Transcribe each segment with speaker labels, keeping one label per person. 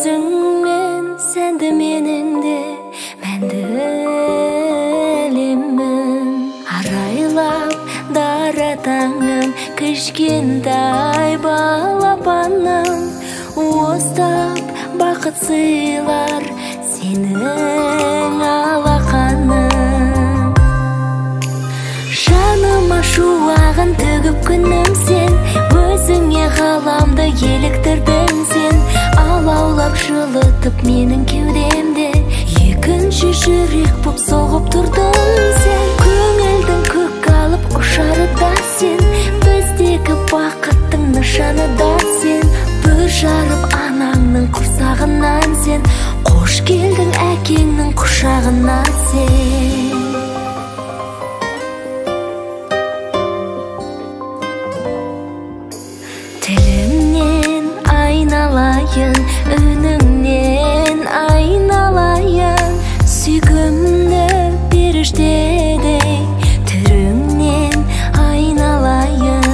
Speaker 1: Өзіңмен сәнді менің де мәнді әлемім. Арайлап дара таңым, кішкентай балапаным, уыстап бақыт сыйлар сенің алақаның. Жаныма шуағын төгіп күнім сен, өзіңе ғаламды еліктірдің сен. Алаулап жылытып менің кеудемде, екінші жүрек боп соғып тұрдың сен. Көңілдің көк алып ұшары да сен, біздегі бақыттың нышаны да сен. Бүр жарып анаңның құрсағынан сен, қош келдің әкеңнің құшағына сен. Тілімнен айналайын, үніңнен айналайын, сүйкімді періштедей түріңнен айналайын.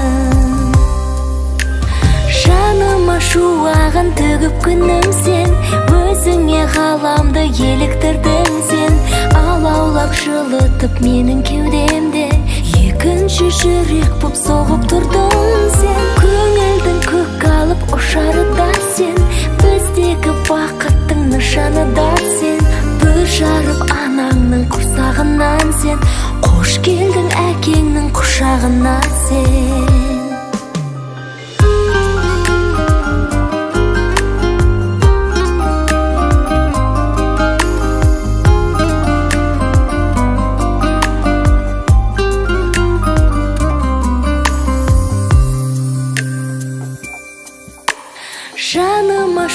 Speaker 1: Жаныма шуағын төгіп күнім сен, өзіңе ғаламды еліктірдің сен. Алаулап жылытып менің кеудемде, екінші жүрек боп соғып тұрдың сен. Көңілдің көк алып ұшары да сен, біздегі бақыттың нышаны да сен. Бүр жарып анаңның құрсағынан сен, қош келдің әкеңнің құшағына сен. Жаныма